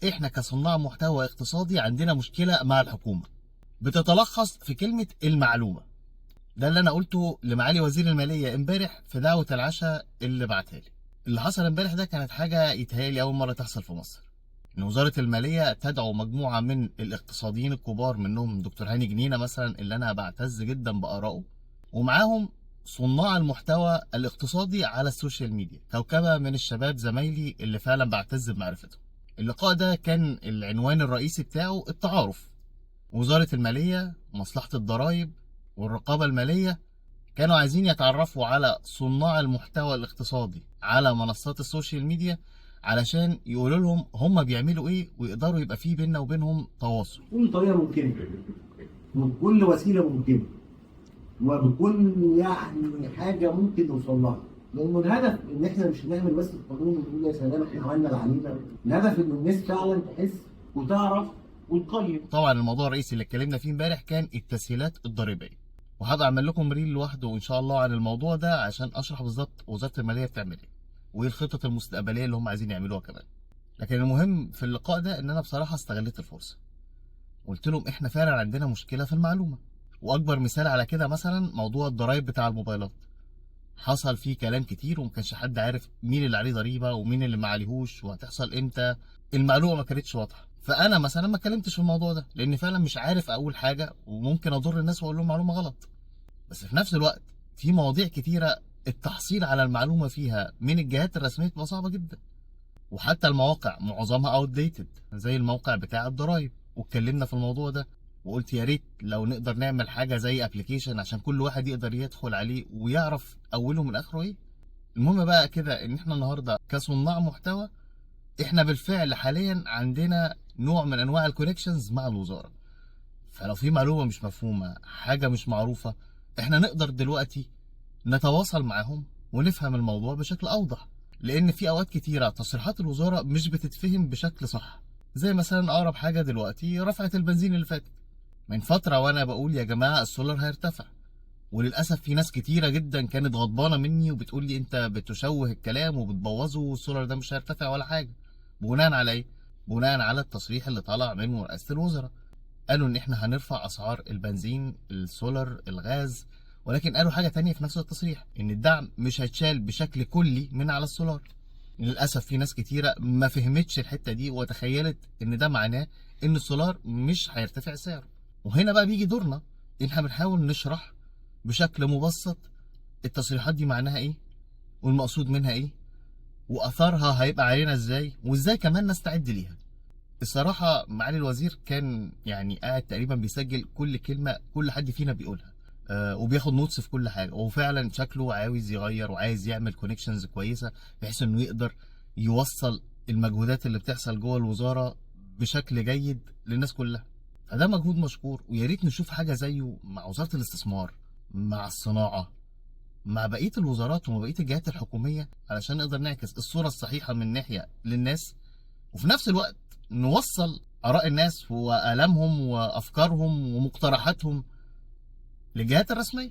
احنا كصناع محتوى اقتصادي عندنا مشكلة مع الحكومة بتتلخص في كلمة المعلومة. ده اللي انا قلته لمعالي وزير المالية امبارح في دعوه العشاء اللي بعتها لي. اللي حصل امبارح ده كانت حاجة يتهيألي اول مرة تحصل في مصر، ان وزارة المالية تدعو مجموعة من الاقتصاديين الكبار، منهم دكتور هاني جنينة مثلا اللي انا بعتز جدا بارائه، ومعاهم صناع المحتوى الاقتصادي على السوشيال ميديا، كوكبه من الشباب زمايلي اللي فعلا بعتز بمعرفتهم. اللقاء ده كان العنوان الرئيسي بتاعه التعارف. وزارة المالية، مصلحة الضرائب والرقابه المالية كانوا عايزين يتعرفوا على صناع المحتوى الاقتصادي على منصات السوشيال ميديا علشان يقولوا لهم هم بيعملوا ايه ويقدروا يبقى في بيننا وبينهم تواصل. بكل طريقه ممكنة وبكل وسيلة ممكنة وبكل يعني حاجة ممكن نوصل لها، لانه الهدف ان احنا مش نعمل بس القانون ونقول يا سلام احنا عملنا اللي علينا. الهدف ان الناس فعلا تحس وتعرف وتقيم. طبعا الموضوع الرئيسي اللي اتكلمنا فيه امبارح كان التسهيلات الضريبية، وهبقى اعمل لكم reel لوحده ان شاء الله عن الموضوع ده عشان اشرح بالظبط وزارة المالية بتعمل ايه وايه الخطط المستقبلية اللي هم عايزين يعملوها كمان. لكن المهم في اللقاء ده ان انا بصراحة استغليت الفرصة، قلت لهم احنا فعلا عندنا مشكلة في المعلومة، واكبر مثال على كده مثلا موضوع الضرايب بتاع الموبايلات. حصل فيه كلام كتير وما كانش حد عارف مين اللي عليه ضريبة ومين اللي ما عليهوش وهتحصل امتى، المعلومة ما كانتش واضحة. فانا مثلا ما اتكلمتش في الموضوع ده لان فعلا مش عارف اقول حاجة وممكن اضر الناس واقول لهم معلومة غلط. بس في نفس الوقت في مواضيع كتيرة التحصيل على المعلومة فيها من الجهات الرسمية بتبقى صعبة جدا، وحتى المواقع معظمها outdated زي الموقع بتاع الضرايب، واتكلمنا في الموضوع ده وقلت يا ريت لو نقدر نعمل حاجة زي application عشان كل واحد يقدر يدخل عليه ويعرف اوله من اخره ايه. المهم بقى كده ان احنا النهارده كصناع محتوى احنا بالفعل حاليا عندنا نوع من انواع ال connections مع الوزارة، فلو في معلومة مش مفهومه، حاجة مش معروفة، احنا نقدر دلوقتي نتواصل معاهم ونفهم الموضوع بشكل اوضح. لان في اوقات كتيرة تصريحات الوزارة مش بتتفهم بشكل صح، زي مثلا اقرب حاجة دلوقتي رفعه البنزين اللي فاتت من فترة، وانا بقول يا جماعة السولار هيرتفع، وللاسف في ناس كتيرة جدا كانت غضبانه مني وبتقول لي انت بتشوه الكلام وبتبوظه والسولار ده مش هيرتفع ولا حاجة. بناء على ايه؟ بناء على التصريح اللي طلع من رئاسة الوزراء، قالوا ان احنا هنرفع اسعار البنزين، السولار، الغاز، ولكن قالوا حاجة تانية في نفس التصريح ان الدعم مش هيتشال بشكل كلي من على السولار. للاسف في ناس كتيرة ما فهمتش الحتة دي وتخيلت ان ده معناه ان السولار مش هيرتفع سعره. وهنا بقى بيجي دورنا، ان احنا بنحاول نشرح بشكل مبسط التصريحات دي معناها ايه والمقصود منها ايه واثرها هيبقى علينا ازاي وازاي كمان نستعد ليها. الصراحة معالي الوزير كان يعني قاعد تقريبا بيسجل كل كلمة كل حد فينا بيقولها، وبياخد notes في كل حاجة، وفعلا شكله عاوز يغير وعايز يعمل connections كويسة بحيث انه يقدر يوصل المجهودات اللي بتحصل جوه الوزارة بشكل جيد للناس كلها. فده مجهود مشكور، ويا ريت نشوف حاجة زيه مع وزارة الاستثمار، مع الصناعة، مع بقية الوزارات ومع بقية الجهات الحكومية، علشان نقدر نعكس الصورة الصحيحة من ناحية للناس، وفي نفس الوقت نوصل اراء الناس والامهم وافكارهم ومقترحاتهم للجهات الرسمية.